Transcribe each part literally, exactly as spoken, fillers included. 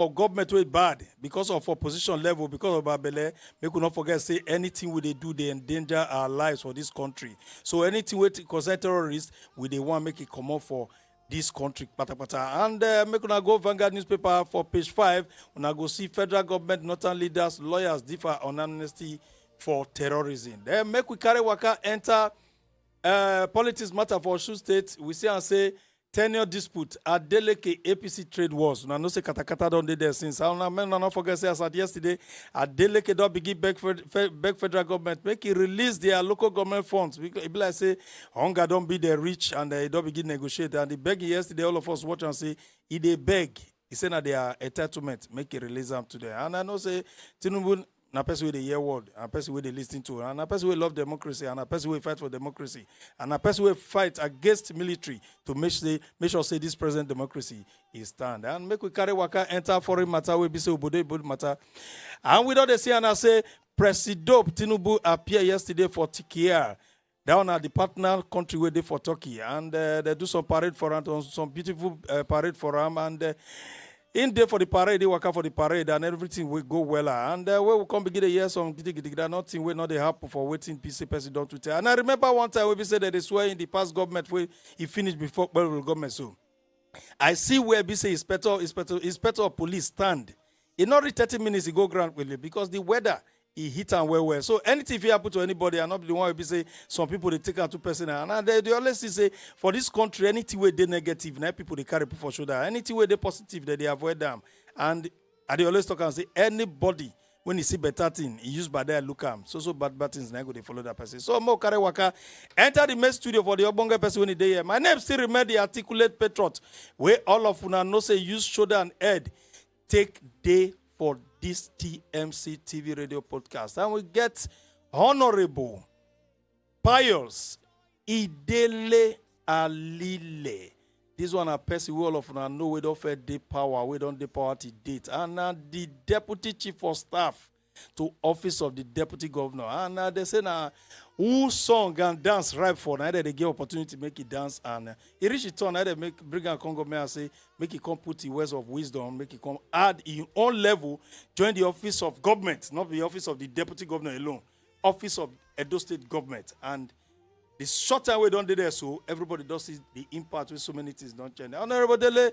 for government wey bad because of opposition level, because of babele, make we no forget say anything we dey do dey endanger our lives for this country. So anything wey concern terrorists, we dey want make e comot for this country patapata. And uh, make una go Vanguard newspaper for page five, una go see federal government, northern leaders, lawyers differ on amnesty for terrorism. Then make we carry waka enter uh, politics matter for Osun State. We see and say tenure dispute, Adeleke A P C trade wars. Una know say katakata don dey there since. And una, una no forget say as at yesterday, Adeleke don begin beg, fed, fe- beg federal government make e release their local government funds. Because e be like say hunger don be the rich and uh, e don begin negotiate. And the begging yesterday, all of us watch and say e dey beg. E say na their entitlement make e release am to them. And I know say Tinubu na person wey dey hear word and person wey dey listen to and na person wey love democracy and na person wey fight for democracy and na person wey fight against military to make say make sure say this present democracy e stand. And make we carry waka enter foreign matter wey be say obodo obodo matter. And we don dey see and I say Presido Tinubu appear yesterday for T K R. That one na the partner country wey dey for Turkey, and uh, they do some parade for am, some beautiful uh, parade for am, and uh, in dey for the parade, dey waka for the parade, and everything will go well. And uh, we will come begin to hear some gidigidigida, nothing wey no dey happen for wetin be say person don too tell. And I remember one time wey be say that they swear in the past government wey e finish before Kpebholo government. So I see where be say inspector, inspector, inspector of police stand. E no reach thirty minutes, e go ground quickly because the weather e hit am well well. So anything fit happen to anybody, and not be the one wey be say some people dey take am to person. And they, they always see say for this country, anything wey dey negative, na people dey carry put for shoulder. Anything wey dey positive, they dey avoid am. And I dey always talk and say anybody when e see better thing, e use bad eye look am. So so bad bad things na go dey follow that person. So mo carry waka enter the main studio for the ogbonge person when e dey here. My name still remain the articulate patriot wey all of una know say use shoulder and head take day for this T M C T V radio podcast. And we get Honorable Pius Idele Alile. This one a person wey all of una know wey don first dey power, wey don dey power till date. And na the deputy chief of staff to office of the deputy governor. And uh, they say na who song and dance ripe for, na they dey give opportunity make e dance. And uh, e reach e turn, na they make bring am come government and say make e come put the words of wisdom, make e come add e own level, join the office of government, not the office of the deputy governor alone, office of Edo State government. And the short time wey don dey there, so everybody don see the impact wey so many things don change. Honorable Dele,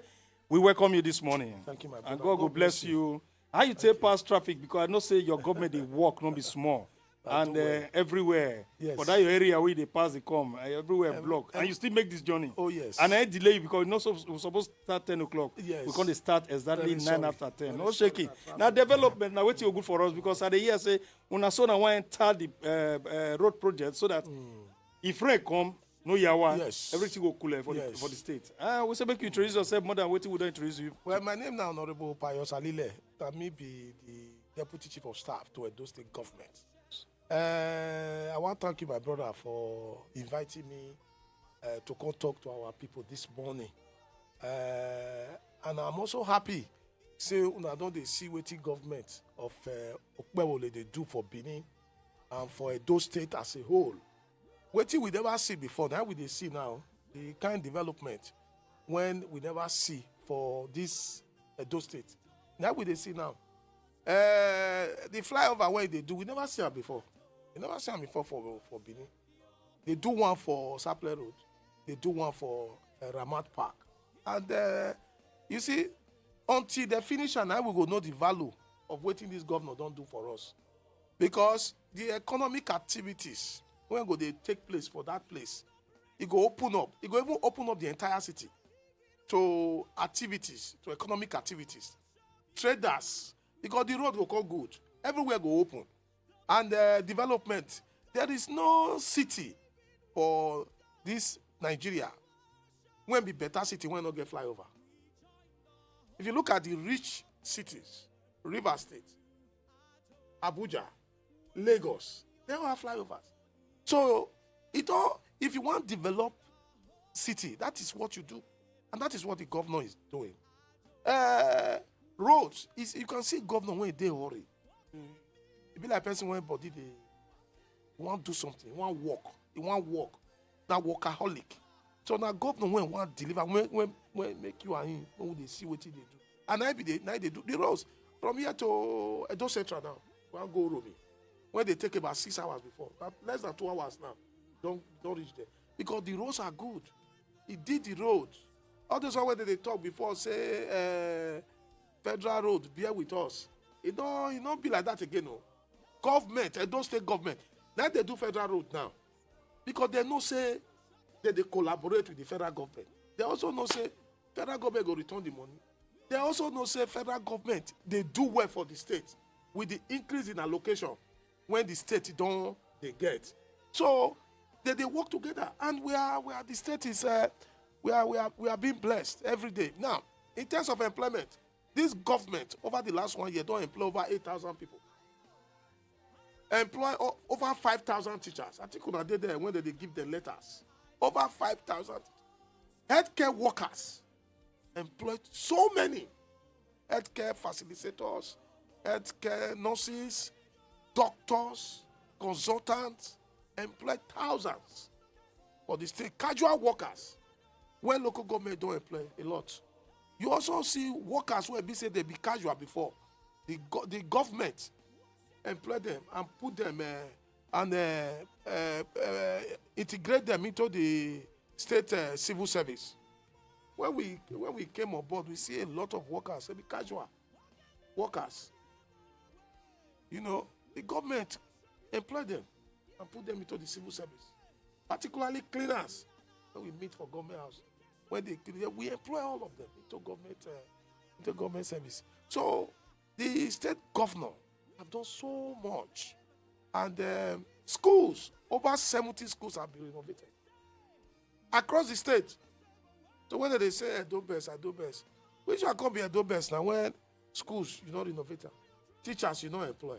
we welcome you this morning. Thank you, my brother. And God go bless you. How you take pass traffic? Because I know say your government dey work, no be small. And uh, everywhere. Yes. For that your area where they pass the come, uh, everywhere block. And you still make this journey. Oh, yes. And I delay you because you know so, we supposed to start ten o'clock. Yes. We can't start exactly nine after ten. No shaking. Now development, now wetin go good for us because I dey hear say una so na wan enter the uh, uh, road project so that if rain come, no yawa, yes, everything go cool eh, for, the, yes, for the state. Uh, we say make you introduce yourself more than wetin we don introduce you. Well, my name na Honorable Pius Alile. Na me be the deputy chief of staff to Edo State government. Uh, I want to thank you, my brother, for inviting me uh, to come talk to our people this morning. Uh, and I'm also happy say una don dey see wetin government of uh, Okpebholo dey do for Benin and for Edo State as a whole. Wetin we never see before, now we dey see now the kind development when we never see for this Edo State. Now we dey see now. Uh, the flyover wey they do, we never see am before. We never see am before for for Benin. They do one for Sapele Road. They do one for uh, Ramat Park. And uh, you see, until they finish, and I will go know the value of wetin this governor don do for us. Because the economic activities wey go dey take place for that place, e go open up. E go even open up the entire city to activities, to economic activities, traders, because the road go come good, everywhere go open, and uh, development. There is no city for this Nigeria wey be better city wey no get flyover. If you look at the rich cities, Rivers State, Abuja, Lagos, they all have flyovers. So it all, if you want develop city, that is what you do, and that is what the governor is doing. Uh, roads, is you can see governor when they hurry. E be like person wey body dey wan do something, wan work, e wan work. Na workaholic. So na governor wey wan deliver, wey wey wey make you and him wey we dey see wetin dey do. And I be dey, na I dey do the roads from here to Edo Central now. Wan go Uromi, wey dey take about six hours before, but less than two hours now, don don reach there because the roads are good. E did the road. All those one wey dem dey talk before say uh, federal road bear with us. E no e no be like that again o. Government, Edo State government, na dey do federal road now because dem know say dem dey collaborate with the federal government. Dem also know say federal government go return the money. Dem also know say federal government dey do well for the state with the increase in allocation when the state don dey get. So dem dey work together, and we are we are the state is uh, we are we are we are being blessed every day. Now, in terms of employment, this government over the last one year don employ over eight thousand people. Employ o- over five thousand teachers. I think una dey there when dem dey give dem letters. Over five thousand healthcare workers employed, so many healthcare facilitators, healthcare nurses, doctors, consultants, employed thousands for the state. Casual workers, where local government don employ a lot. You also see workers wey be say dem be casual before. The, go- the government employ them and put them uh, and uh, uh, uh, integrate them into the state uh, civil service. When we when we came on board, we see a lot of workers, say be casual workers. You know, the government employ them and put them into the civil service, particularly cleaners. When we meet for government house, when they clean, we employ all of them into government uh, into government service. So the state governor have done so much, and um, schools, over seventy schools have been renovated across the state. So when they say Edo best, Edo best, which one come be Edo best now when schools you no renovate am, teachers you no employ?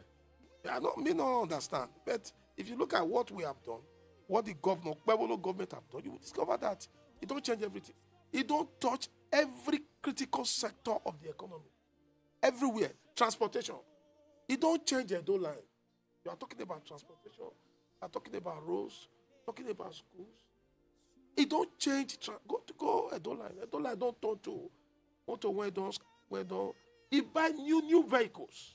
I no me no understand. But if you look at what we have done, what the governor, Okpebholo government have done, you will discover that e don change everything. E don touch every critical sector of the economy. Everywhere, transportation. E don change Edo line. You are talking about transportation. You are talking about roads. Talking about schools. E don change. Tra- go to go Edo line. Edo line don turn to motor wey don wey don. E buy new new vehicles,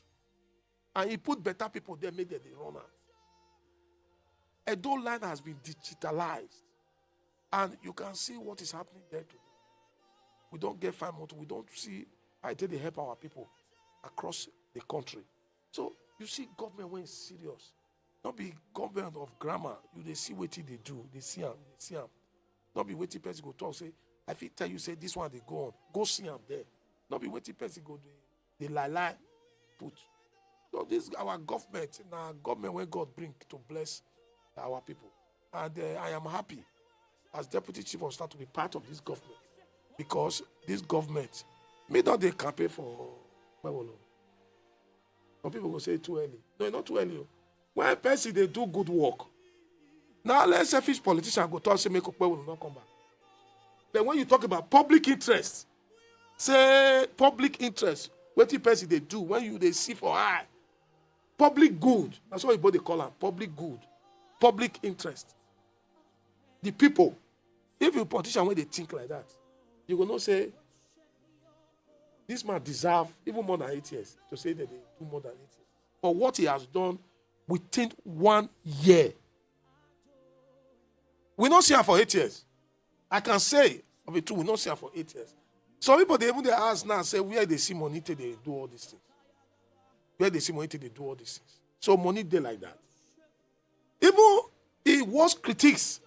and e put better people there make dem dey run am. Edo line has been digitalized, and you can see what is happening there today. We don get five months. We don see how e take dey help our people across the country. So you see government wey is serious. No be government of grammar. You dey see wetin dey do. Dey see am. Dey see am. No be wetin person go talk say, I fit tell you say this one dey go on. Go see am there. No be wetin person go dey dey lie lie put. So this our government na government wey God bring to bless our people. And uh, I am happy as deputy chief of staff to be part of this government because this government me don dey campaign for Okpebholo. Some people go say too early. No, e not too early. O. When person dey do good work, na less selfish politician go talk say make Okpebholo no come back. But when you talk about public interest, say public interest, wetin person dey do when you dey see for eye, public good, na so oyibo dey call am, public good, public interest. The people, if you politician wey dey think like that, you go know say this man deserve even more than eight years to say that they do more than eight years. But what he has done within one year, we no see am for eight years. I can say of it too, we no see am for eight years. Some people dey even dey ask now say where they see money take dey do all these things. Where they see money take dey do all these things. So money dey like that. Even he was critics.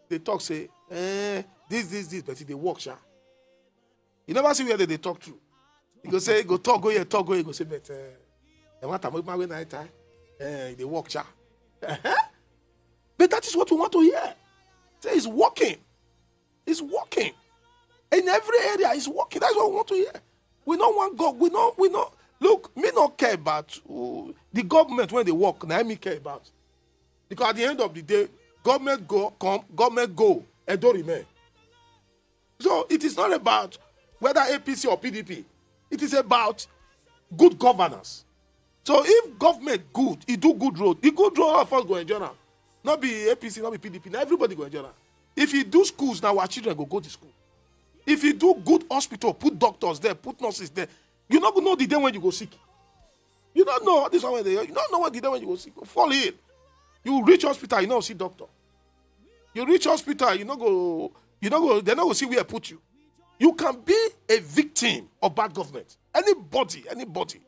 They talk say, eh, this, this, this, but e dey work sha. You never see where they dey talk true. You go say, go talk, go here, talk, go here, go say, but uh, I want to make my way night time. Eh, e dey work sha. But that is what we want to hear. Say it's working. It's working. In every area, it's working. That's what we want to hear. We no want God. We no, we no look. Me no care about uh, the government when they work. Na me care about because at the end of the day, government go come, government go, Edo remain. So it is not about whether A P C or P D P. It is about good governance. So if government good, e do good road, the good road all of us go enjoy am. Not be A P C, not be P D P. Now everybody go enjoy am. If you do schools, now our children go go to school. If you do good hospital, put doctors there, put nurses there, you no go know the day when you go sick. You don't know this one wey dey, you don't know what the day when you go sick. Fall ill. You reach hospital, you no see doctor. You reach hospital, you no go, you no go, they no go see where put you. You can be a victim of bad government. Anybody, anybody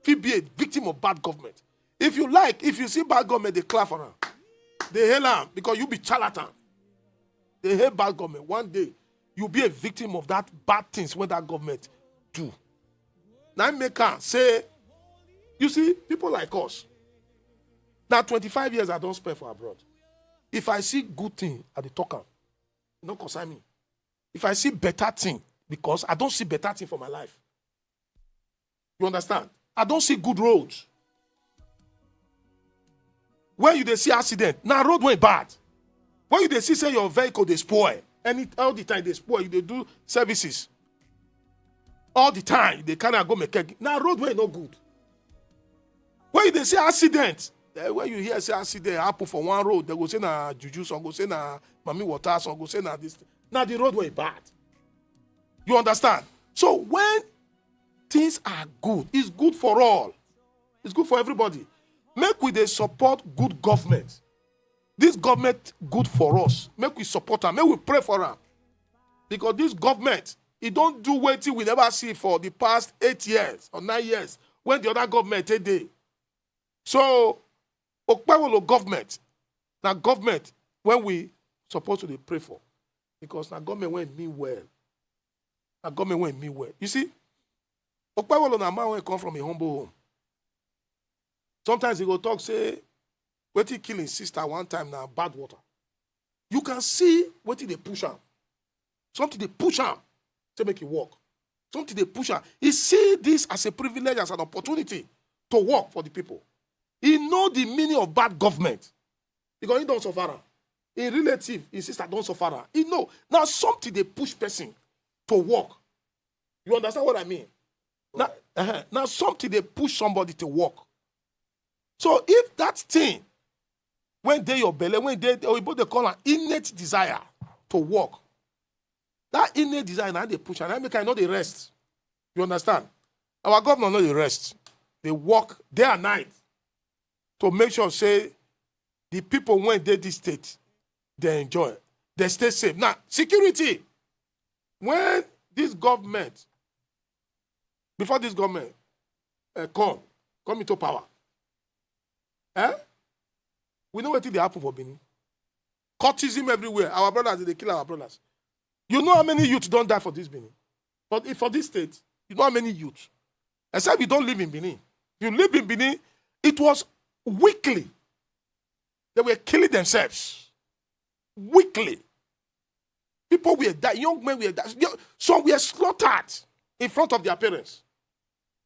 fit be a victim of bad government. If you like, if you see bad government, they clap for am. They hail am because you be charlatan. They hate bad government. One day, you'll be a victim of that bad things when that government do. Now make am say, you see, people like us, now twenty-five years I don't spend for abroad. If I see good thing, I dey talk am. E no concern me. If I see better thing, because I don't see better thing for my life. You understand? I don't see good roads. When you dey see accident, na road wey bad. When you dey see say your vehicle dey spoil, any, all the time dey spoil, you dey do services. All the time, you dey carry am go mechanic. Na road wey no good. When you dey see accident, eh, when you hear say accident happen for one road, they go say na juju, some go say na mami water, some go say na this thing. Na the road wey bad. You understand? So when things are good, it's good for all. It's good for everybody. Make we dey support good government. This government good for us. Make we support am. Make we pray for am. Because this government, e don do wetin we never see for the past eight years or nine years when the other government take dey. So, Okpewolo government, na government when we suppose to dey pray for. Because na government wey mean well. Na government wey mean well. You see, Okpewolo na man wey come from a humble home. Sometimes he go talk say, wetin kill him sister one time na bad water. You can see wetin dey push am. Something dey push am to make it work. Something dey push am. He see this as a privilege, as an opportunity to work for the people. He know the meaning of bad government. Because he don suffer am. Him relative, him sister don suffer am. He know. Now something dey push person to work. You understand what I mean? Now, uh-huh. Now something dey push somebody to work. So if that thing wey dey your belle, wey dey, oyibo dey call am innate desire to work, that innate desire na dey push am, na make I no dey rest. You understand? Our governor no dey rest. They work day and night to make sure say the people wey dey this state, they enjoy, they stay safe. Now, security, when this government, before this government, uh, come, come into power, eh? We know wetin dey happen for Benin. Cultism everywhere. Our brothers, they kill our brothers. You know how many youth don die for this Benin? But if for this state, you know how many youth? Except you don't live in Benin. You live in Benin, it was weekly. They were killing themselves. Weekly. People were dying. Young men were dying. Some were slaughtered in front of their parents.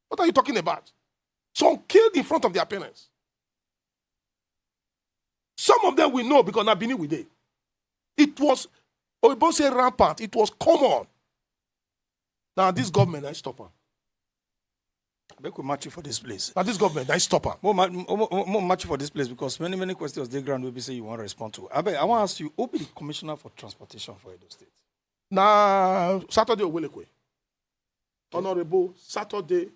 What are you talking about? Some killed in front of their parents. Some of them we know because na Benin we dey. It was, oyibo say rampant. It was common. Now this government, I stop am. Make we match you for this place. Now this government, I stop am. More, ma- more, more, more match you for this place because many, many questions dey ground wey be say you wan respond to. Abeg, I wan ask you, who be the commissioner for transportation for Edo State? Na Saturday Owelekwe. Honorable Saturday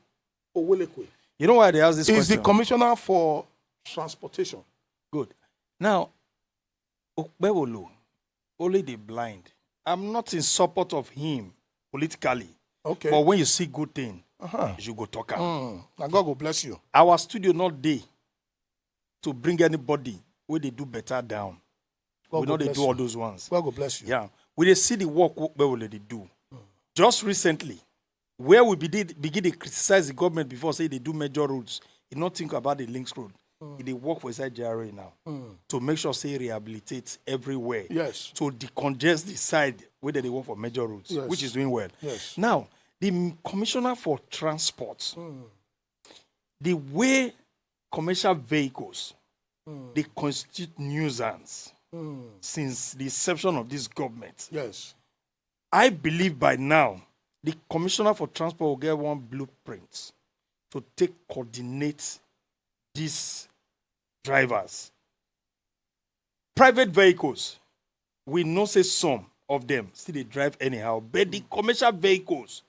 Owelekwe You know why I dey ask this is question? The commissioner for transportation. Good. Now, Okpewolo, only the blind. I'm not in support of him politically. Okay. But when you see good thing, Uh-huh. you go talk am. Mm. Na God go bless you. Our studio not dey to bring anybody wey dey do better down. God We go no dey bless do you. All those ones. God go bless you. Yeah, we dey see the work wey Okpewolo dey do. Just recently, where we begin begin dey criticize the government before say they do major roads, e no think about the links road. E dey work for inside J R A now to make sure say e rehabilitate everywhere. Yes. To decongest the side where they dey work for major roads, Yes. Which is doing well. Yes. Now, the m- commissioner for transport, the way commercial vehicles they constitute nuisance since the inception of this government. Yes. I believe by now the commissioner for transport will get one blueprint to take coordinate these drivers. Private vehicles, we know say some of them still dey drive anyhow, but the commercial vehicles,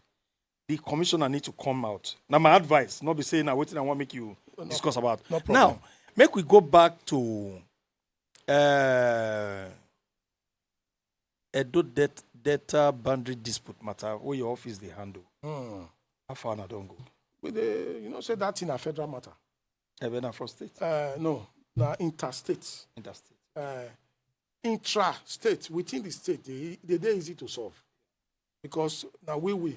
the commissioner need to come out. Now, my advice, not be saying now waiting I want make you discuss about. No problem. Now, make we go back to uh, Edo debt, debtor boundary dispute matter where your office they handle. Hmm. How far now don't go? With the, you know, say that in a federal matter. Even na for state, Uh, no, na interstate. interstate. Uh, intra-state, within the state, they, they dey easy to solve. Because now we, we,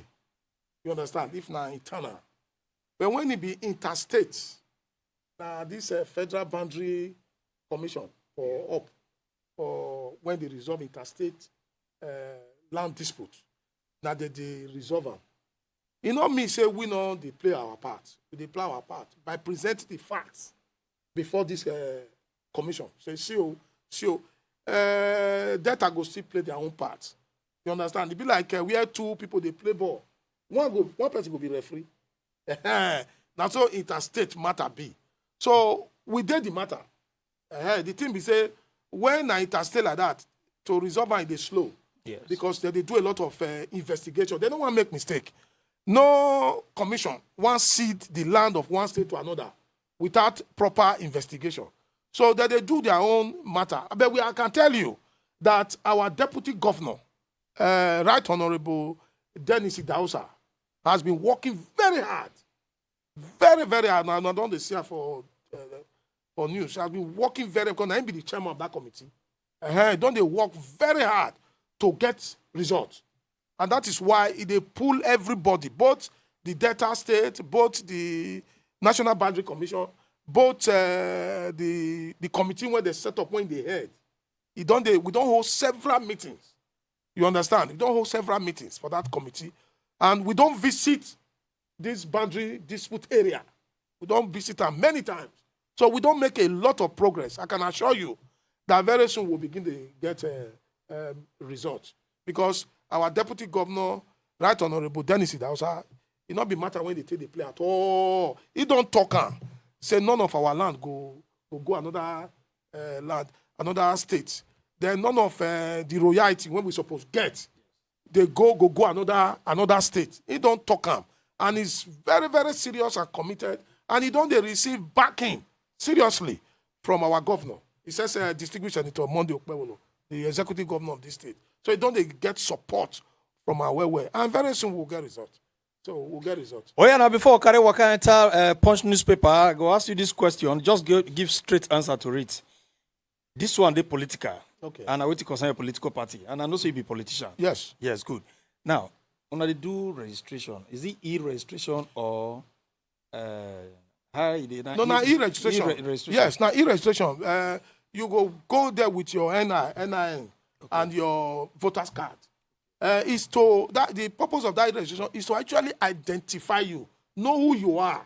you understand, if na internal. But when it be interstate, now this uh, federal boundary commission for up, for when they resolve interstate uh, land dispute, now they, they resolve am. E no mean say we no dey play our part. We dey play our part by presenting the facts before this uh, commission. Say, see o, see o, uh, debtor go still play their own part. You understand? E be like uh, where two people dey play ball. One go, one person go be referee. Na so interstate matter be. So we dey the matter. Eh, the thing be say when na interstate like that, to resolve am e dey slow. Yes. Because they dey do a lot of uh, investigation. They don't want make mistake. No commission wan cede the land of one state to another without proper investigation. So that they do their own matter. But we, I can tell you that our deputy governor, uh, Right Honorable Dennis Idahosa, has been working very hard, very, very hard. Now, I don't see her for uh, for news. She has been working very, because I be the chairman of that committee. Uh, don't they work very hard to get results? And that is why e dey pull everybody, both the debtor state, both the National Boundary Commission, both uh, the the committee wey they set up wey dey head. E don dey, we don hold several meetings. You understand? We don hold several meetings for that committee, and we don visit this boundary dispute area. We don visit am many times. So we don make a lot of progress. I can assure you that very soon we'll begin to get uh, um, results, because our deputy governor, Right Honorable Dennis Idahosa, e no be matter wey dey take dey play at all. E don talk am say none of our land go go go another uh, land, another state. Then none of uh, the royalty wey we suppose get dey go go go another another state. E don talk am, and he's very, very serious and committed, and e don dey receive backing seriously from our governor, His Excellency, uh, Distinguished Senator Monday Okpebholo, the executive governor of this state. So e don dey get support from our well well, and very soon we'll get result. So we'll get result. Oh yeah, now before I carry waka enter uh, Punch newspaper, I go ask you this question. Just give, give straight answer to it. This one dey political, Okay. And I wait to concern your political party, and I know say you be politician. Yes. Yes, good. Now, when they do registration, is it e-registration or uh, how e dey now? No, na e-registration. E-re- registration. Yes, na e-registration. Uh, you go go there with your N I, N I N and your voter's card. Uh, is to that the purpose of that registration is to actually identify you, know who you are.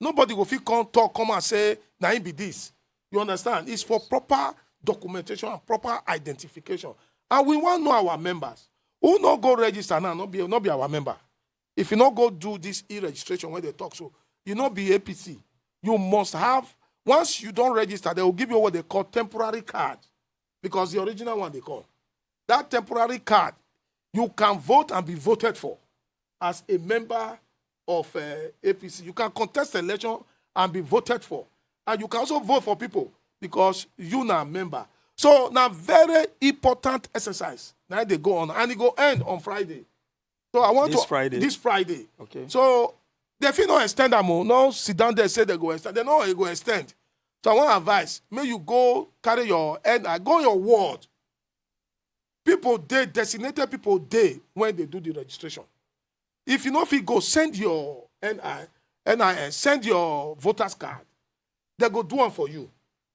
Nobody go fit come talk, come and say, "Na him be this." You understand? It's for proper documentation and proper identification. And we want know our members. Who no go register now, no be no be our member. If you no go do this e-registration when they talk so, you no be A P C. You must have, once you don register, they will give you what they call temporary card, because the original one they call that temporary card, you can vote and be voted for as a member of uh, A P C. You can contest election and be voted for, and you can also vote for people because you na member. So na very important exercise na dey go on, and e go end on Friday. So I want This to Friday? This Friday. Okay. So they fit no extend am o. No sit down there say they go extend. They no go extend. So I want advice. Make you go carry your N I, go your ward. People dey, designated people dey when they do the registration. If you no fit go, send your N I, N I N, send your voter's card. They go do one for you.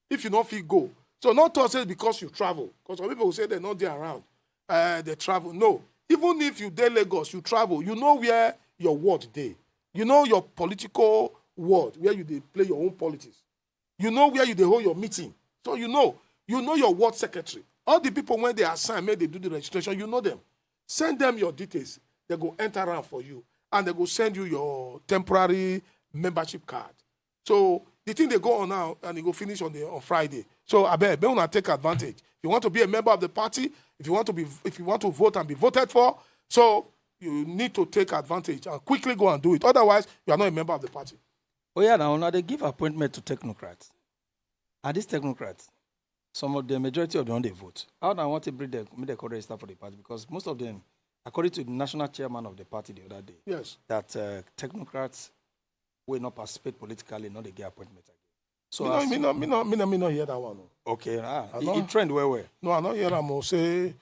If you no fit go, so no talk say because you travel. Because some people will say they no dey around, uh, they travel. No, even if you dey Lagos, you travel. You know where your ward dey. You know your political ward where you dey play your own politics. You know where you dey hold your meeting. So you know, you know your ward secretary. All the people when they assign, make they do the registration, you know them. Send them your details. They go enter am for you, and they go send you your temporary membership card. So the thing they go on now, and it go finish on the on Friday. So I beg, make una take advantage. If you want to be a member of the party, If you want to be, if you want to vote and be voted for, so you need to take advantage and quickly go and do it. Otherwise, you are not a member of the party. Oh yeah, now una dey give appointment to technocrats, and these technocrats, some of the majority of them dey vote. How na I want to bring them, make them come register for the party, because most of them, according to the national chairman of the party the other day, Yes. that uh, technocrats wey no participate politically no dey get appointment again. So Me no, as- me no, me no, me no, me no hear that one. Oh. okay, ah, I it, know. It trend well well. No, I no hear am. Oh, say,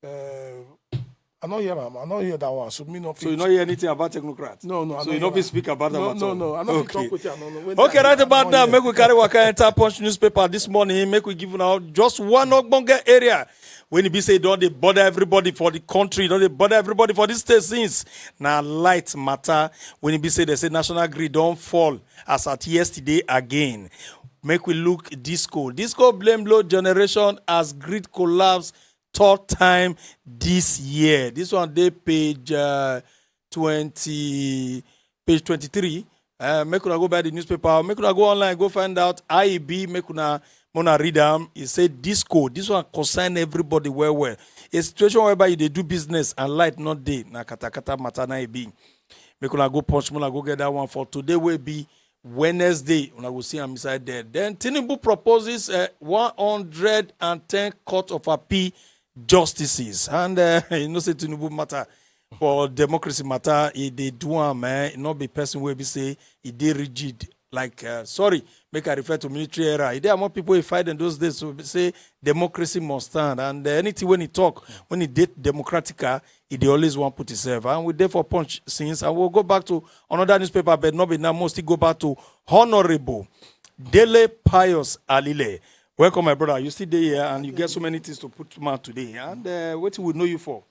uh, I no hear am. I no hear that one. So me no. So you no hear anything about technocrats? No, no. I So no you no hear fit am. speak about No, them at no, all? No. I no fit Okay. Talk with you. No, no. When Okay, I- right I about no that, hear. Make we carry waka enter Punch newspaper this morning. Make we give una just one ogbonge area when e be say e don dey bother everybody for the country, don dey bother everybody for this state since. Na light matter. When e be say they say national grid don fall as at yesterday again. Make we look Disco. Disco blame load generation as grid collapse third time this year. This one dey page uh, twenty, page twenty-three. Uh, make una go buy the newspaper. Make una go online, go find out how e be. Make una, una read am. E say Disco. This one concern everybody well well. A situation whereby you dey do business and light not dey, na katakata matter na e be. Make una go Punch, una go get that one for today wey be Wednesday. Una go see am inside there. Then Tinubu proposes uh, one hundred and ten court of appeal justices, and uh, you know say Tinubu matter for democracy matter, e dey do am, eh? E no be person wey be say e dey rigid. Like, uh, sorry, make I refer to military era. E dey among people wey fight in those days, so be say democracy must stand, and uh, anything when he talk, when he dey democratic, uh, he dey always want put himself. And we dey for Punch since, and we'll go back to another newspaper, but not be now. Must still go back to Honorable Dele Pius Alile. Welcome, my brother. You still dey here, and you get so many things to put mouth today. And uh, what we know you for?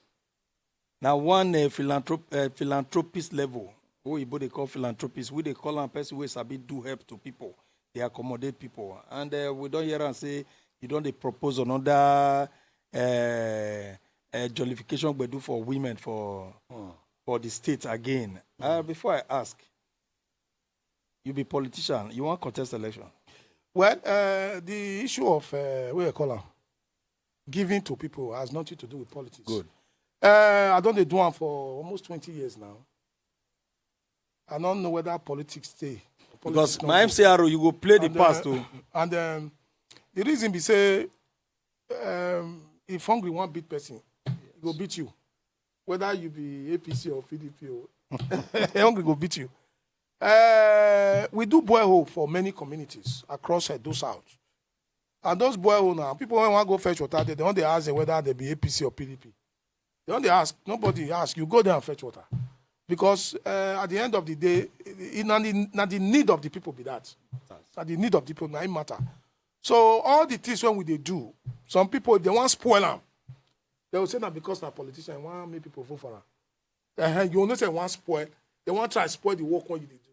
Now, one uh, philanthrop- uh, philanthropist level, who Igbo they call philanthropist, we they call am person wey sabi do help to people, they accommodate people. And uh, we don hear am say you don dey propose another uh, uh, jollification gbedu for women for for the state again. Uh, before I ask, you be politician, you wan contest election? Well, uh, the issue of uh, what you call am, giving to people has nothing to do with politics. Good. Uh, I don dey do am for almost twenty years now. I don't know whether politics stay. Because Politics no my dey. M C R O, you go play the And, past uh, too. And um, the reason be say, um, if hungry wan beat person, e go beat you. Whether you be A P C or P D P, oh, hungry go beat you. Uh, we do borehole for many communities across Edo South. And those borehole now, people when wan go fetch water, they don't dey ask them whether they be A P C or P D P. They don't dey ask. Nobody ask. You go there and fetch water. Because uh, at the end of the day, it, na, the, na the need of the people be that. Na the need of the people, na im matter. So all the things when we dey do, some people, if they wan spoil am, they will say na because na politician wan make people vote for am. Uh-huh. You know say wan spoil, they wan try spoil the work when you dey do.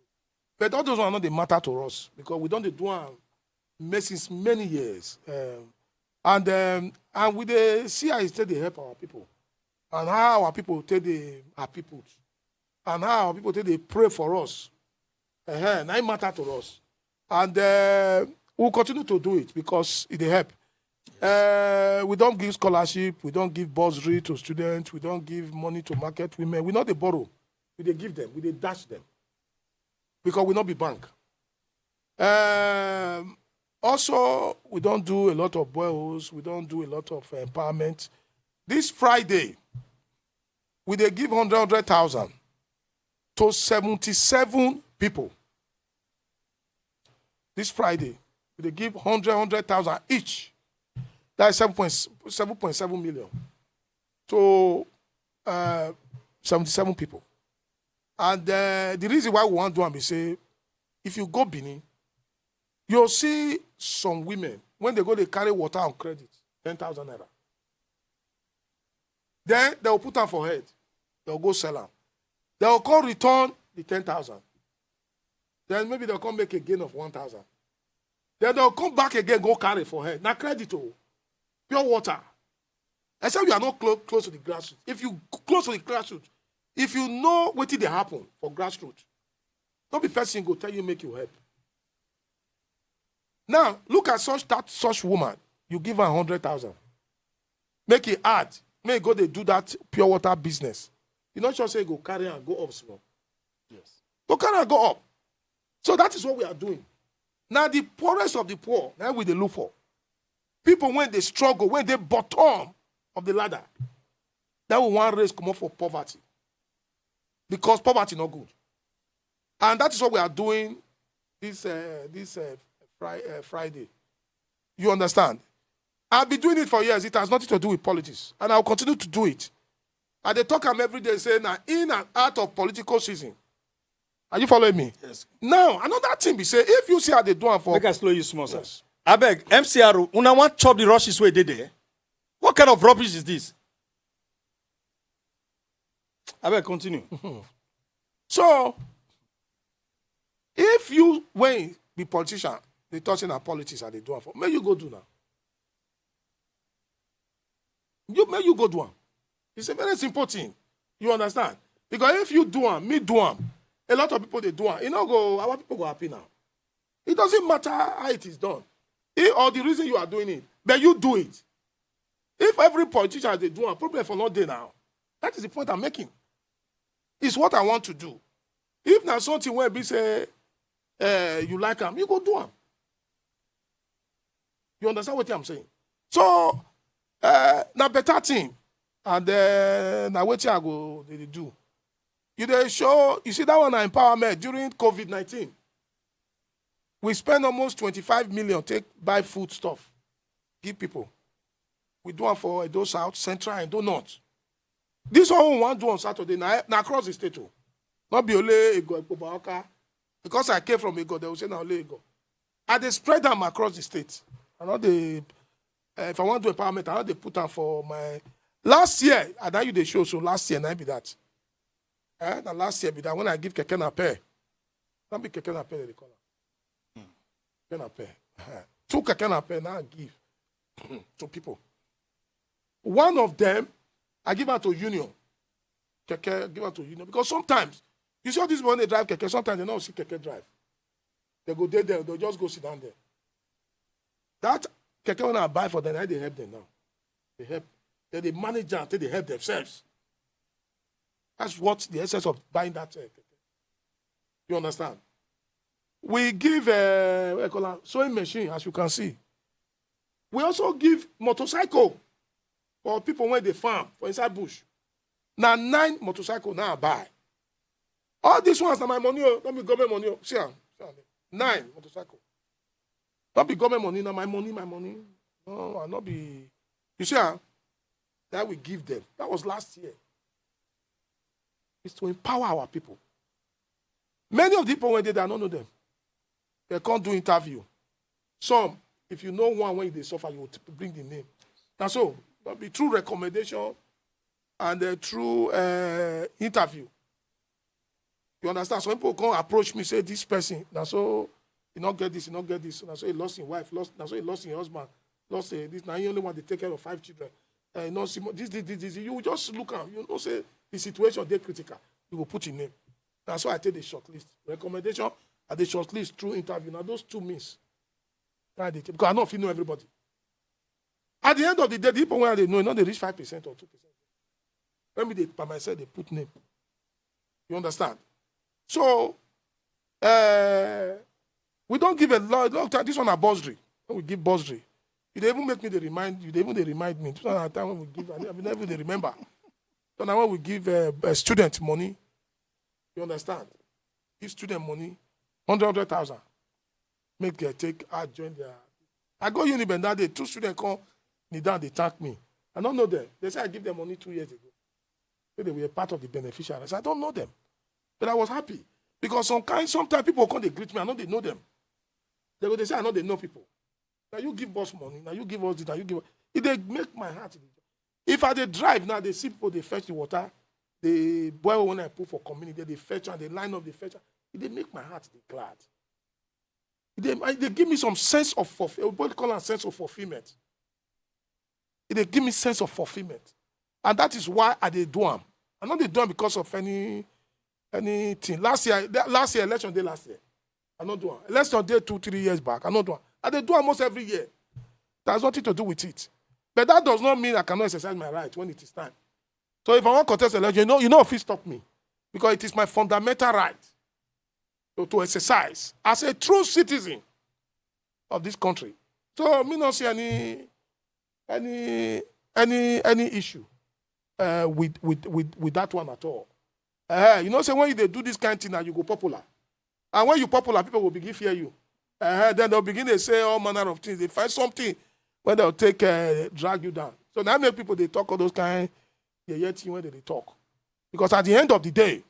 But all those one no dey matter to us because we don dey do am make since many years. Um, and um, and we dey see how e take dey help our people and how our people take dey happy put and how our people take dey pray for us. Uh-huh. Na im matter to us. And uh, we'll continue to do it because e dey help. Uh, we don give scholarship, we don give bursary to students, we don give money to market women. We no dey borrow, we dey give them, we dey dash them because we no be bank. Um, also, we don do a lot of boreholes, we don do a lot of empowerment. This Friday, we dey give hundred, hundred thousand to seventy-seven people. This Friday, we dey give hundred, hundred thousand each. That is seven point seven million to uh, seventy-seven people. And uh, the reason why we wan do am be say, if you go Benin, you'll see some women, when they go, they carry water on credit, ten thousand naira. Then they'll put am for head. They'll go sell am. They'll come return the ten thousand. Then maybe they'll come make a gain of one thousand. Then they'll come back again, go carry for head. Na credit, oh. Pure water. Except you are not clo- close to the grassroots. If you close to the grassroots, if you know wetin dey happen for grassroots, no be person go tell you make you help. Now, look at such that such woman. You give her hundred thousand. make e hard, make e go dey do that pure water business. You no sure say e go carry am go up small? Yes. Go carry am go up. So that is what we are doing. Now the poorest of the poor, now we dey look for people wey dey struggle, wey dey bottom of the ladder. That we wan raise comot for poverty, because poverty no good. And that is what we are doing this, uh, this, uh, Fri- uh, Friday. You understand? I've been doing it for years. It has nothing to do with politics. And I'll continue to do it. I dey talk am every day, say na in and out of political season. Are you following me? Yes. Now, another thing be say, if you see how they do am for Make I slow you small, sir. Yes. Abeg, M C R, una wan chop the rushes wey dey there? What kind of rubbish is this? Abeg, continue. So, if you, when be politician, they talk say na politics and they do am for, make you go do now. You, make you go do am. It's a very simple thing. You understand? Because if you do am, me do am, a lot of people dey do am. You know, go, our people go happy now. It doesn't matter how it is done, if, or the reason you are doing it, but you do it. If every politician dey do am, problem for no dey now. That is the point I'm making. It's what I want to do. If na something wey be say, uh, you like am, you go do am. You understand what I'm saying? So, uh, na better thing, and then na wetin I go dey do. You dey show, you see that one na empowerment during COVID nineteen. We spend almost twenty-five million take buy food stuff, give people. We do am for Edo South, Central, and Edo North. This one we wan do on Saturday, na, na across the state o. Not be only Ego, Ekpoba, Oka. Because I came from Ego, they will say na only Ego. I dey spread am across the state. I no dey, eh, if I wan do empowerment, I no dey put am for my, last year, and now you dey show, so last year, na be that. Eh, na last year be that when I give keke napep. No be keke napep they dey call am. Keke napep. Two keke napep now I give to people. One of them, I give am to Union. Keke, give am to Union. Because sometimes, you see all these people wey dey drive keke, sometimes they no see keke drive. They go dey there, they'll just go sit down there. That keke wey I buy for them, I dey help them now. They help. They dey manage am, they dey help themselves. That's what the essence of buying that, uh, keke. You understand? We give, uh, what you call am, sewing machine, as you can see. We also give motorcycle for people wey dey farm for inside bush. Na nine motorcycle now I buy. All these ones na my money o, no be government money o. See am, see am. Nine motorcycle. No be government money, na my money, my money. No, I no be. You see am? That we give them. That was last year. It's to empower our people. Many of the people wey dey there, I no know them. They come do interview. Some, if you know one wey dey suffer, you will t-, bring the name. Na so, no be through recommendation and, uh, through, uh, interview. You understand? Some people come approach me, say, "This person, na so he no get this, he no get this. Na so he lost his wife, lost, na so he lost his husband, lost, uh, this. Na he only want to take care of five children. Uh, you know, see, this, this, this, this." You just look am, you know, say the situation dey critical. You go put your name. Na so I take the shortlist. Recommendation, I dey shortlist through interview. Na those two means. Na I dey take, because I no fit know everybody. At the end of the day, the people wey I dey know, e no dey reach five percent or two percent. When me dey by myself, dey put name. You understand? So, uh, we don give a lot, long time. This one na bursary. When we give bursary, you dey even make me dey remind, you dey even dey remind me. This one na time when we give, I never, never dey remember. So now when we give, uh, uh, student money, you understand? Give student money, hundred, hundred thousand. Make they take, I join their, I go Uniben that day, two students come kneel down, they thank me. I don't know them. They say I give them money two years ago. Say they were part of the beneficiaries. I don't know them. But I was happy. Because some kind, sometimes people come, they greet me, I know they know them. They go, they say, "I know they know people. Now you give us money, now you give us this, now you give us." It dey make my heart dey. If I dey drive now, they see people, they fetch the water, they boil when I put for community, they fetch and they line up, they fetch. It dey make my heart dey glad. It dey, it dey give me some sense of fulfill-, we call am sense of fulfillment. It dey give me sense of fulfillment. And that is why I dey do am. I no dey do am because of any, anything. Last year, the last year, election day last year, I no do am. Election day two, three years back, I no do am. I dey do am almost every year. That's nothing to do with it. But that does not mean I cannot exercise my right when it is time. So if I want contest election, you know, you know, if you stop me, because it is my fundamental right to, to exercise as a true citizen of this country. So me not see any any any any issue uh, with with with with that one at all. Uh, you know, say when you dey do this kind of thing, now you go popular, and when you popular, people will begin fear you. Uh, then they'll begin to say all manner of things. They find something when they'll take uh, drag you down. So now make people they talk all those kind of thing when they, they talk, because at the end of the day,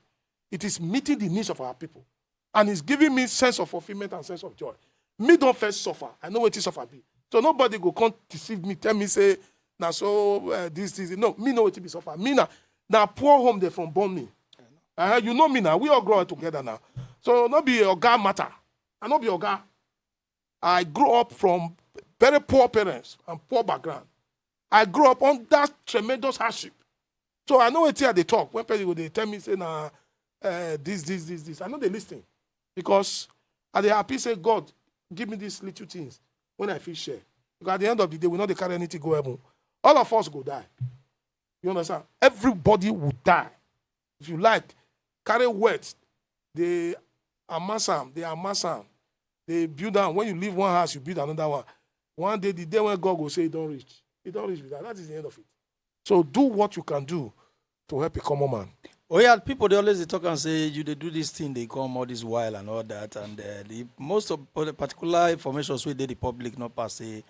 it is meeting the needs of our people, and it's giving me sense of fulfillment and sense of joy. Me don't first suffer. I know what is suffer be. So nobody go come deceive me, tell me say now so uh, this this no me know what it be suffer. Me now now poor home they from born me. Uh, you know me now. We all grow up together now. So not be a guy matter. I not be a guy. I grew up from very poor parents and poor background. I grew up under tremendous hardship. So I know what they talk when people they tell me say nah uh, this this this this. I know they listen because I they happy say God give me these little things when I feel share. Because at the end of the day, we not they carry anything go heaven. All of us go die. You understand? Everybody will die. If you like, carry wet. They amass am, they amass am, they build am. When you leave one house, you build another one. One day, the day when God will say it don't reach, it don't reach with that. That is the end of it. So do what you can do to help a common man. Oh yeah, people they always dey talk and say you dey do this thing, they come all this while and all that, and uh, the most of all the particular information wey dey the public not pass say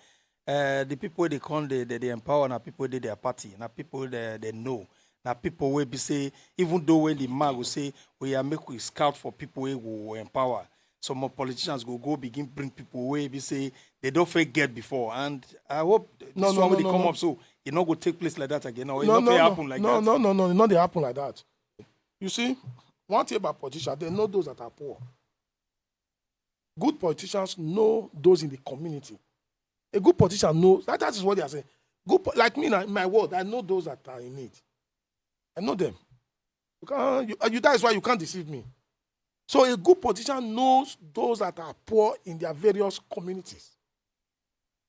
uh, the people wey dey come dey dey dey empower na people wey dey their party, na people wey dey dey know, na people wey be say even though when the man go say we are make we scout for people wey go empower, some more politicians go go begin bring people wey be say they don't fit get before, and I hope this No, no, one no, wey dey no, come no. up so e no go take place like that again. No, e no, no no, fit no, happen like no, that. no, no, no, no, they happen like that. You see, one thing about politicians, they know those that are poor. Good politicians know those in the community. A good politician knows that. That is what they are saying. Good, po- like me, now, in my world, I know those that are in need. I know them. You can't. You, you, that is why you can't deceive me. So a good politician knows those that are poor in their various communities,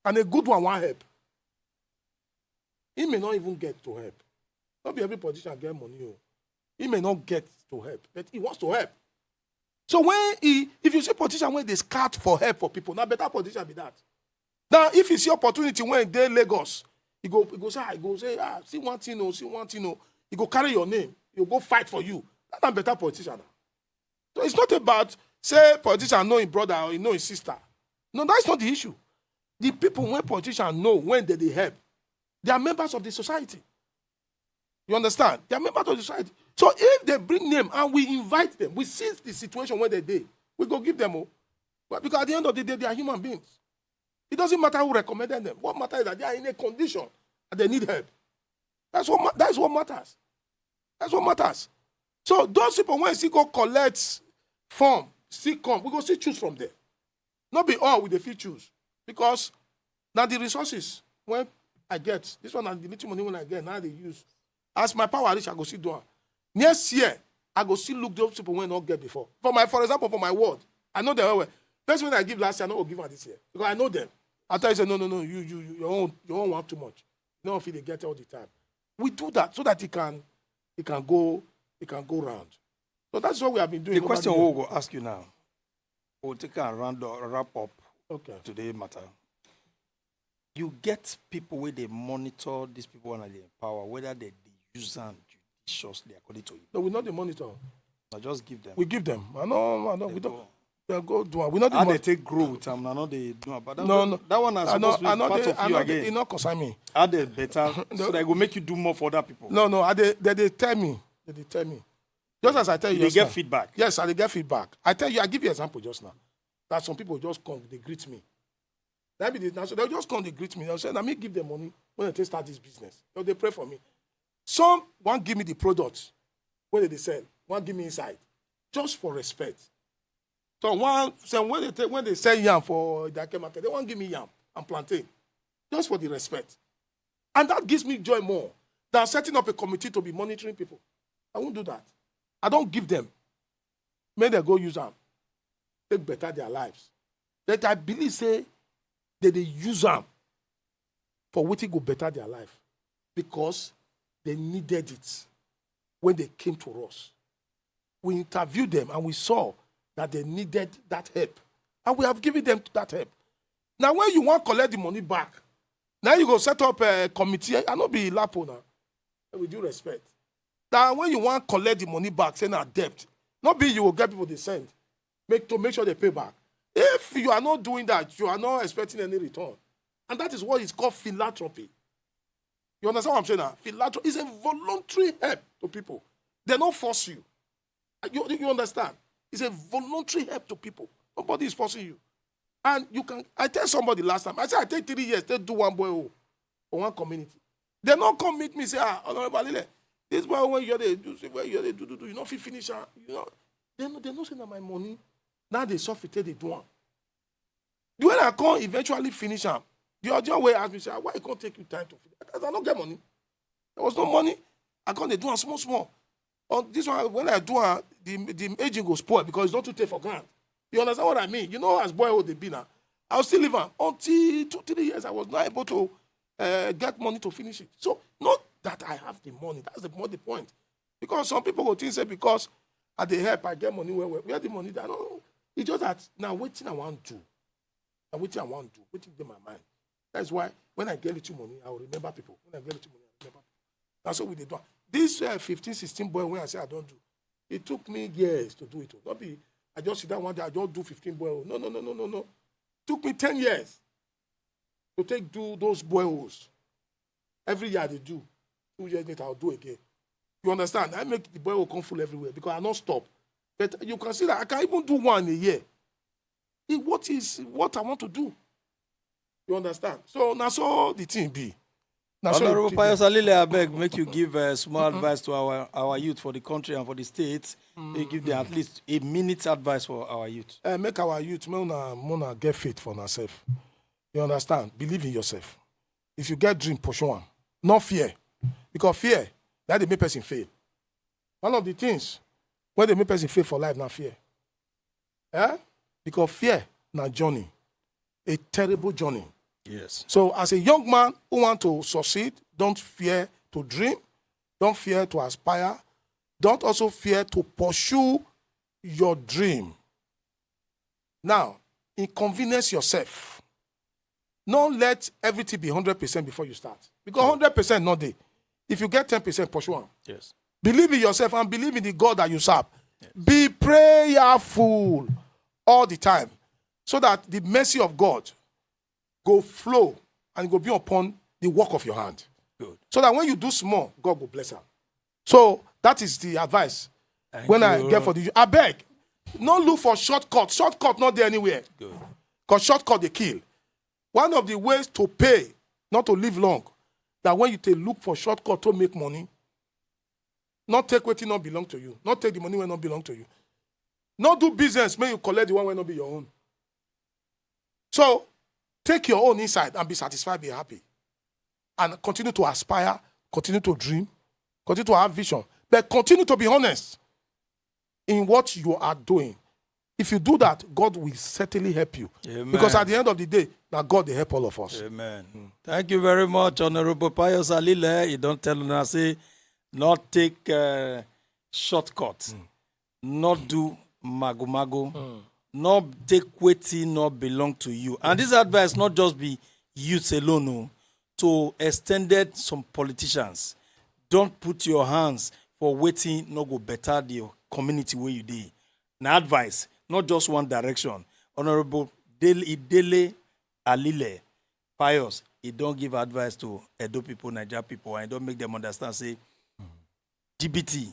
and a good one want help. He may not even get to help. Not be every politician get money. Oh. He may not get to help, but he wants to help. So when he, if you see politician when they scout for help for people, now better politician be that. Now if you see opportunity when they Lagos, he go, he go say, ah, he go say, ah, see one thing, oh, see one thing, oh. He go carry your name, he go fight for you. That's a better politician. Now. So it's not about say politician know his brother or he know his sister. No, that's not the issue. The people when politicians know when they, they help, they are members of the society. You understand? They are members of the society. So if they bring name and we invite them, we see the situation where they dey, we go give them all. But because at the end of the day, they are human beings. It doesn't matter who recommended them. What matters is that they are in a condition and they need help. That's what ma- that's what matters. That's what matters. So those people when still go collect form, still come, we go still choose from there. Not be all we dey fit choose because now the resources when I get this one and the little money when I get now they use as my power reach I go see do am. Next year I go still look those people when not get before. For my for example for my ward I know them well well. Person when I give last year I no go give am this year because I know them. I tell you say no no no you you you- your own your own want too much. You no fit dey get all the time. We do that so that it can it can go it can go round. So that's what we have been doing. The over question the year. We go ask you now, we'll take a round or wrap up Okay. Today matter. You get people where they monitor these people when they empower, whether they, they use them judiciously according to you. No, we not the monitor. I just give them. We give them. I know. I know. We They don't. go- They go do. We not the How they monitor. Take grow with them, I know they do. But that, No, no. that one is I know. supposed to be I know. part They, of I you know. Again. They, it not concern me. How they better so that it go make you do more for other people. No, no. I they, they, they tell me. They, they tell me. Just as I tell you, They just get now. Feedback. Yes, I dey get feedback. I tell you, I give you example just now. That some people just come, they greet me. That be the now, so they just come, they greet me. They say, "Let me give them money when they start this business." So they pray for me. Some one give me the product when they sell, one give me inside, just for respect. So one say when they take, when they sell yam for the market, they won't give me yam and plantain, just for the respect, and that gives me joy more than setting up a committee to be monitoring people. I won't do that. I don't give them. May they go use them, take better their lives. That I believe say that they use them for wetin go better their life, because they needed it when they came to us. We interviewed them and we saw that they needed that help, and we have given them that help. Now, when you wan collect the money back, now you go set up a committee. I no be lapo now, with due respect. Now, when you wan collect the money back, say na debt, no be you go get people dey send make to make sure they pay back. If you are not doing that, you are not expecting any return, and that is what is called philanthropy. You understand what I'm saying now? Philanthropy is a voluntary help to people. They no force you. You, you understand? It's a voluntary help to people. Nobody is forcing you. And you can, I tell somebody last time, I say I take three years to do one borehole for one community. They no come meet me, say, "Ah, Honorable Alile, this borehole wey you dey do, say wey you dey do, do, do, you no fit finish am." You know, they no, they no say na my money. Now they suffer till they do am. When I come eventually finish am, the audio wey ask me, say, "Ah, why e come take you time to finish?" Because I no get money. There was no money. I come dey do am small, small. On this one, when I do am, the, the engine go spoil because it's not too take for ground. You understand what I mean? You know, as borehole dey be now, I will still leave am until two, three years. I was not able to uh, get money to finish it. So, not that I have the money. That's the more the point. Because some people go think say because I dey help, I get money well, well. Where the money? I don't. It's just that now wetin I wan do. Now wetin I wan do. Wetin dey my mind. That's why when I get little money, I will remember people. When I get little money, I remember people. That's what we dey do. This uh, fifteen, sixteen borehole wey I say I don do, it took me years to do it. Not be I just sit down one day, I just do fifteen borehole. No, no, no, no, no, no. Took me ten years to take do those boreholes. Every year I dey do. Two years later, I'll do again. You understand? I make the borehole come full everywhere because I no stop. But you can see that I can even do one a year. It, what is what I want to do? You understand? So na so the thing be. Na so Honorable the thing be. Pius Alile, I beg, make you give uh, small advice to our, our youth for the country and for the state. Make give them at least a minute advice for our youth. Uh, make our youth, make una, make una get faith for yourself. You understand? Believe in yourself. If you get dream, pursue am. No fear. Because fear, that dey make person fail. One of the things wey dey make person fail for life na fear. Eh? Because fear na journey, a terrible journey. Yes. So as a young man who want to succeed, don't fear to dream, don't fear to aspire, don't also fear to pursue your dream. Now, inconvenience yourself. No let everything be hundred percent before you start. Because hundred percent no dey. If you get ten percent, pursue am. Yes. Believe in yourself and believe in the God that you serve. Be prayerful all the time so that the mercy of God go flow and go be upon the work of your hand. Good. So that when you do small, God will bless am. So that is the advice Thank when I you. Get for the, I beg, no look for shortcut. Shortcut not there anywhere. Good. Because shortcut dey kill. One of the ways to pay, not to live long, that when you take look for shortcut to make money, not take wetin no belong to you, not take the money wey no belong to you, not do business make you collect the one wey no be your own. So take your own inside and be satisfied, be happy, and continue to aspire, continue to dream, continue to have vision, but continue to be honest in what you are doing. If you do that, God will certainly help you. Amen. Because at the end of the day, now God dey help all of us. Amen. Thank you very much, Honorable Pius Alile. You don't tell una say not take uh, shortcut, not do mago mago, not take wetin no belong to you. And this advice not just be youths alone, no, to extended some politicians. Don't put your hands for wetin no go better the community where you dey. Na advice, not just one direction. Honorable Dele, Idele Alile Pius, he don't give advice to Edo people, Nigeria people, and he don't make them understand say G B T,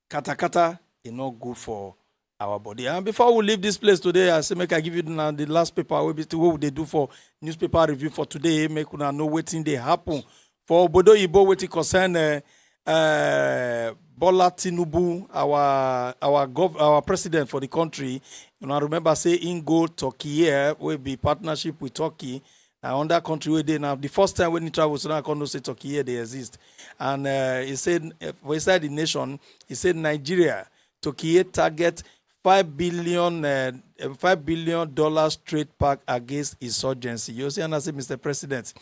katakata, e no good for our body. And before we leave this place today, I say make I give you now the last paper wey be wey we dey do for newspaper review for today. Make una know wetin dey happen for obodo oyibo, wetin concern uh, uh, Bola Tinubu, our our gov our president for the country. Una remember say im go Turkey here, wey be partnership with Turkey. Na under country wey dey now. The first time when he travel, so now I come know say Turkey here dey exist. And uh, he said uh, for inside the nation, he said Nigeria, Turkey target five billion uh, uh, five billion dollars trade pact against insurgency. You see, and I say, Mister President,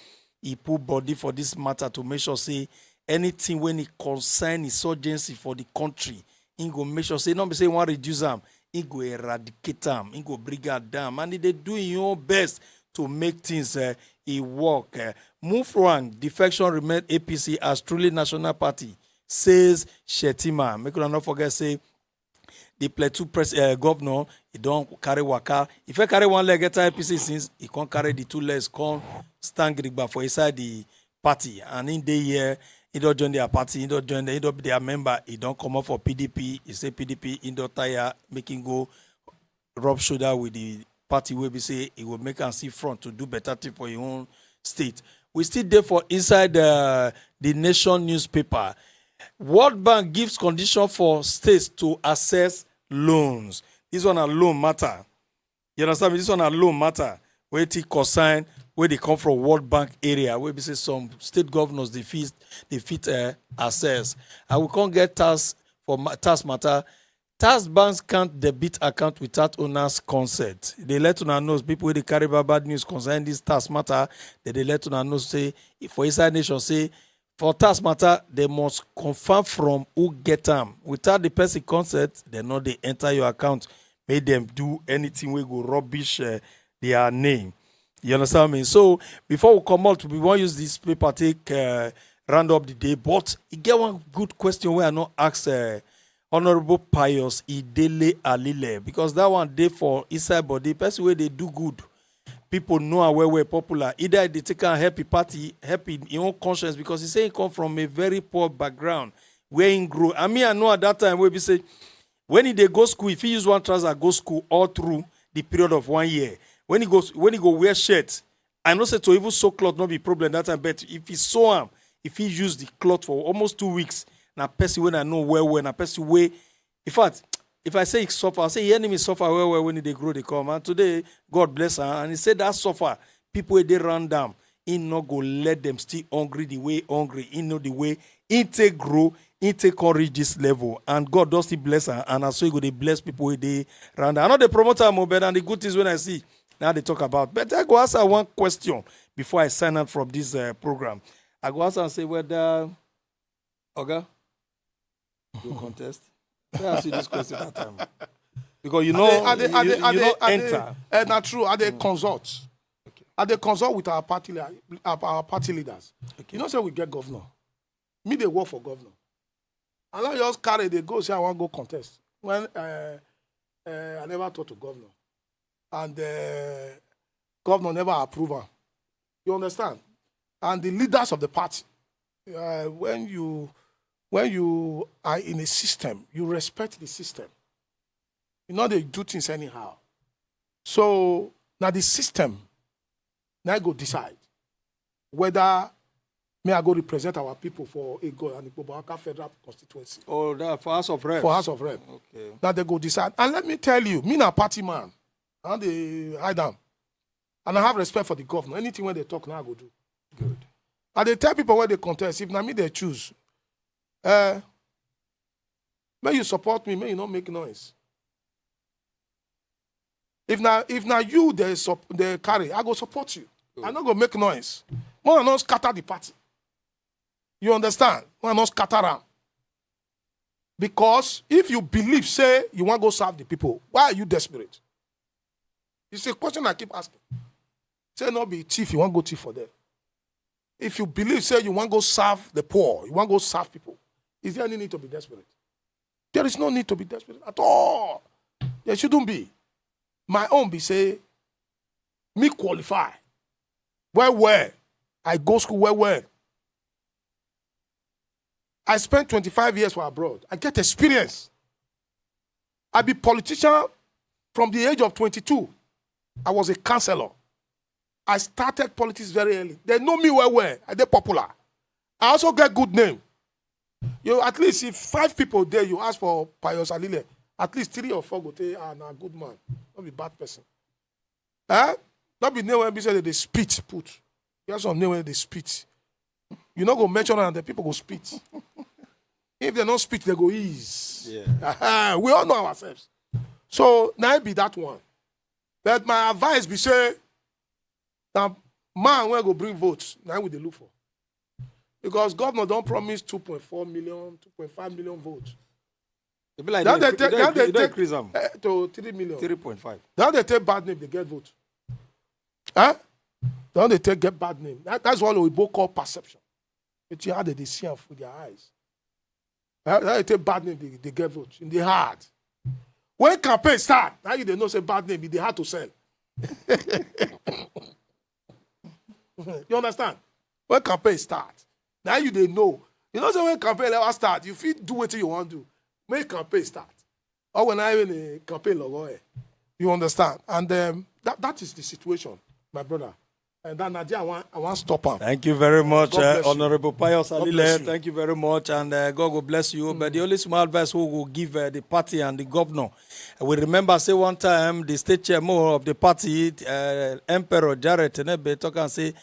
e put body for this matter to make sure say anything when e concern insurgency for the country, e go make sure say no be say e wan reduce am, e go eradicate am, e go bring am down, and e dey do im own best to make things uh, e work. Uh, Mufwang defection remain A P C as truly national party, says Shettima. Make una no forget say the Plateau pres uh, governor, he don carry waka. If he carry one leg enter A P C since, he come carry the two legs, come stand gidigba for inside the party, and in dey here, he don join their party, he don join them, he don be their member, he don comot for P D P. He say P D P, he don tire, make him go rub shoulder with the party wey be say e go make am see front to do better thing for im own state. We still dey for inside uh, the Nation newspaper. World Bank gives condition for states to access loans. This one na loan matter. You understand me? This one na loan matter. Wey take concern wey dey come from World Bank area, wey be say some state governors dey fit dey fit uh, access. And we come get tax for ma- tax matter. Tax banks can't debit account without owner's consent. They let una know, people wey dey carry bad bad news concerning this tax matter, they dey let una know say for inside Nation say for tax matter they must confirm from who get am. Without the person consent, they no dey enter your account, make them do anything wey go rubbish uh, their name. You understand me? So before we comot, we wan use this paper take uh, round up the day. But e get one good question wey I no ask uh, Honourable Pius Idele Alile, because that one dey for inside body. Person wey dey do good, people know am well well, popular. Either e dey take am help im party, help im im own conscience, because he say he come from a very poor background where he grow. And me, I know at that time wey be say when he dey go school, if he use one trouser go school all through the period of one year, when he go when he go wear shirt, I know say to even sew cloth no be problem that time. But if he sew am, if he use the cloth for almost two weeks, na person wey I know well well, na person wey, in fact, if I say he suffer, I say he enemy suffer well well when he dey grow dey come. And today, God bless am, and he say that suffer, people wey dey round am, he no go let them still hungry the way hungry. He know the way he take grow, he take come reach this level, and God don still bless am, and na so he go dey bless people wey dey round am. I no dey promote am o, but na the good things wey I see na dey talk about. But I go ask her one question before I sign out from this uh, program. I go ask am say whether Oga, you contest. Let me ask you this question that time. Because you know, I dey, I dey, you, I you dey, no I dey, enter. Eh, na true. I dey consult. I dey consult with our party, lea- our our party leaders. You know, say we get governor. Me dey work for governor. I no just carry dey go say I wan go contest when uh, uh, I never talk to governor, and uh, governor never approve am. You understand? And the leaders of the party, uh, when you when you are in a system, you respect the system. You no dey do things anyhow. So na the system na go decide whether me I go represent our people for Ego and Ikpoboaka Federal Constituency Oh, that for House of Reps. for House of Rep. Okay. Now they go decide. And let me tell you, me na party man. I no dey hide am. And I have respect for the governor. Anything wey they talk now, I go do. Good. I dey tell people wey dey contest, if na me they choose, uh, may you support me, may you not make noise. If na if na you they sup, they carry, I go support you. I no go make noise. More I no scatter the party. You understand? More I no scatter am. Because if you believe, say you wan go serve the people, why are you desperate? It's a question I keep asking. Say no be thief, you wan go thief for them. If you believe, say you wan go serve the poor, you wan go serve people, is there any need to be desperate? There is no need to be desperate at all. There shouldn't be. My own be say, me qualify well well. I go school well well. I spent twenty-five years for abroad. I get experience. I be politician from the age of twenty-two. I was a councillor. I started politics very early. They know me well well. I dey popular. I also get good name. You at least if five people there, you ask for Pius Alile, at least three or four go say, ah, na good man, not be bad person. Eh? Not be name wey be say they dey spit put. You have some name wey dey spit. You no go mention am, the people go spit. If they no spit, they go ease. Yeah. We all know ourselves. So now it be that one. But my advice be say, now Man wey go bring votes, na we dey look for. Because governor don promise two point four million, two point five million votes. E be like That they, they take- they, that they they take- increase am. Eh, to three million. Three point five. Now they take bad name, they get vote. Huh? Now they take get bad name. That, that's what Oyibo call perception. It's how they, they see am with their eyes. Now, now they take bad name, they, they get vote in the heart. When campaign start, now you dey know say bad name, e dey hard to sell. You understand? When campaign start, now you dey know. You know say when campaign ever start, you fit do wetin you wan do. Make campaign start. Or when I even a campaign logo, eh, you understand? And um, that that is the situation, my brother. And that Nadia, I want I want stop am. Thank you very much, God uh, bless you. Honorable Pius God Alile. bless you. Thank you very much, and uh, God will bless you. But the only small advice we will give uh, the party and the governor, uh, we remember say one time the state chairman of the party, uh, Emperor Jared Tenebe, talk and say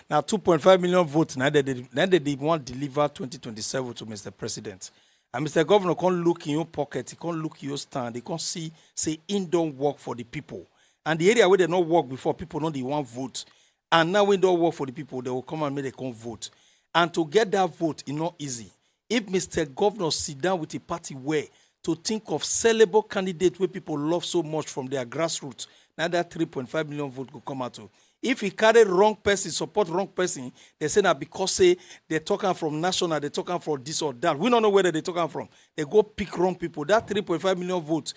now two point five million votes. Now they did, now they did want deliver twenty twenty-seven to Mister President. And Mister Governor can't look in your pocket, he can't look in your stand, he can't see say he don't work for the people. And the area where they not work before, people know they want vote. And now we don't work for the people, they will come and make they come vote. And to get that vote is not easy. If Mister Governor sit down with a party where to think of sellable candidate where people love so much from their grassroots, now that three point five million vote go come out to. If he carry wrong person, support wrong person, they say that because say they talk am from national, they talk am from this or that. We don't know whether they talk am from. They go pick wrong people. That three point five million vote,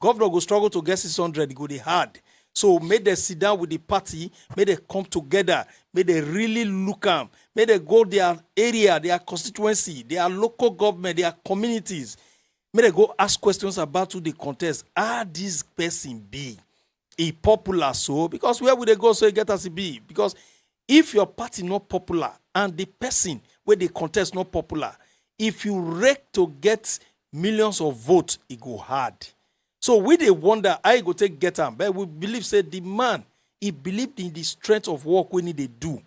governor go struggle to get six hundred, e go dey hard. So make they sit down with the party, make they come together, make they really look am, make they go their area, their constituency, their local government, their communities. Make they go ask questions about who they contest. How this person be? E popular so? Because where would they go so e get as e be? Because if your party not popular and the person where they contest not popular, if you rake to get millions of votes, it go hard. So we dey wonder how e go take get am, but we believe say the man, he believed in the strength of work wey he dey do,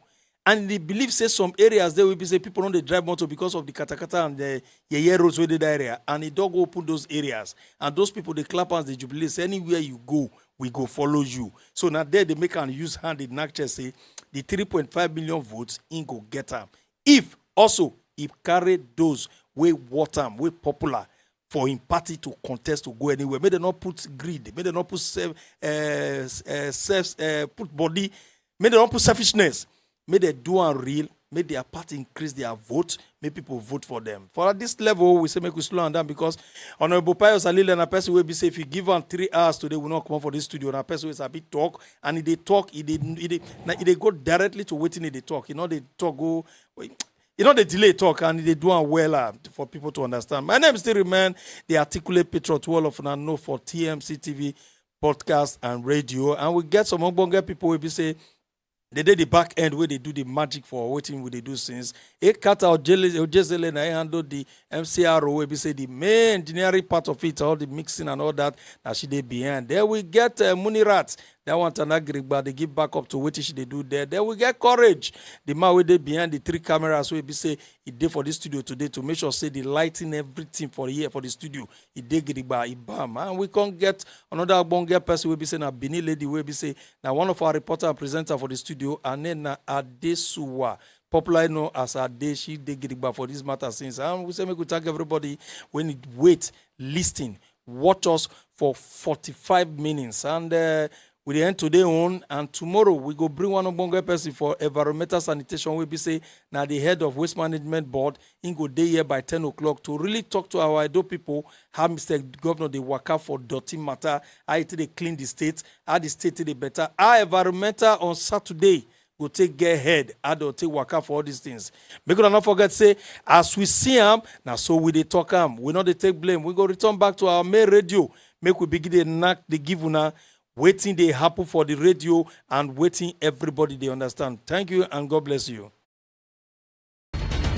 and he believe say some areas there will be say people no dey drive motor because of the katakata and the yeye roads wey dey that area, and he don go open those areas, and those people dey clap hands, dey jubilate, say anywhere you go, we go follow you. So na there they make am use hand dey knack chest say the three point five million votes he go get am. If also he carry those wey worth am, wey popular for him party to contest to go anywhere. Make dem not put greed. Make dem not put self, uh, uh, self uh, put body. Make dem not put selfishness. Make dem do am real. Make their party increase their vote. Make people vote for them. For at this level, we say make we slow am down because Honorable Pius Alile na person wey be say if you give am three hours today, we not come for this studio. Na person wey sabi talk and e dey talk, e dey e dey na e dey go directly to wetin e dey talk. E no dey talk go. You know, they delay talk and they do am well uh, for people to understand. My name still remain the articulate patriot, all of una know for T M C T V podcast and radio. And we get some ogbonge people will be say they did the back end where they do the magic for waiting with they do since. Ekata Ojele- Ojezele na he handle the M C R O will be say the main engineering part of it, all the mixing and all that. Now she dey behind. Then we get uh, Munirat. That one Tanagirigba, they give back up to what she they do there. Then we get Courage. The man wey dey behind the three cameras wey be say e dey for this studio today to make sure say the lighting, everything for here for the studio, e dey gidigba, e bam. And we can't get another ogbonge person wey be say na Benin lady wey be say na one of our reporter and presenter for the studio, and then na Adesuwa, popularly known as Ade, she dey gidigba for this matter since. And we say make we thank everybody when it wait, listen, watch us for forty-five minutes. And uh, we dey end today on, and tomorrow we go bring one ogbonge person for environmental sanitation wey be say na the head of waste management board. He go dey here by ten o'clock to really talk to our Edo people how Mister Governor dey waka for dirty matter, how e take dey clean the state, how the state take dey better, how environmental on Saturday go take get head, how dem take waka for all these things. Make una no forget say as we see am, na so we dey talk am. We no dey take blame. We go return back to our main radio. Make we begin dey knack dey give una wetin dey happen for the radio and wetin everybody dey understand. Thank you and God bless you.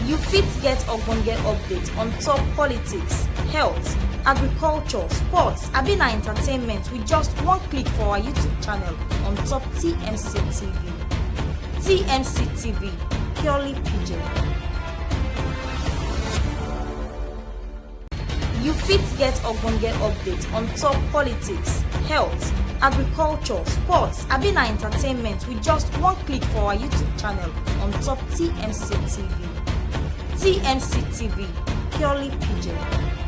You fit get ogbonge updates on top politics, health, agriculture, sports, abi na entertainment with just one click for our YouTube channel on top T M C T V. T M C T V, purely Pidgin. You fit get ogbonge updates on top politics, health, agriculture, sports, abi na entertainment with just one click for our YouTube channel on top T M C T V. T M C T V, purely Pidgin.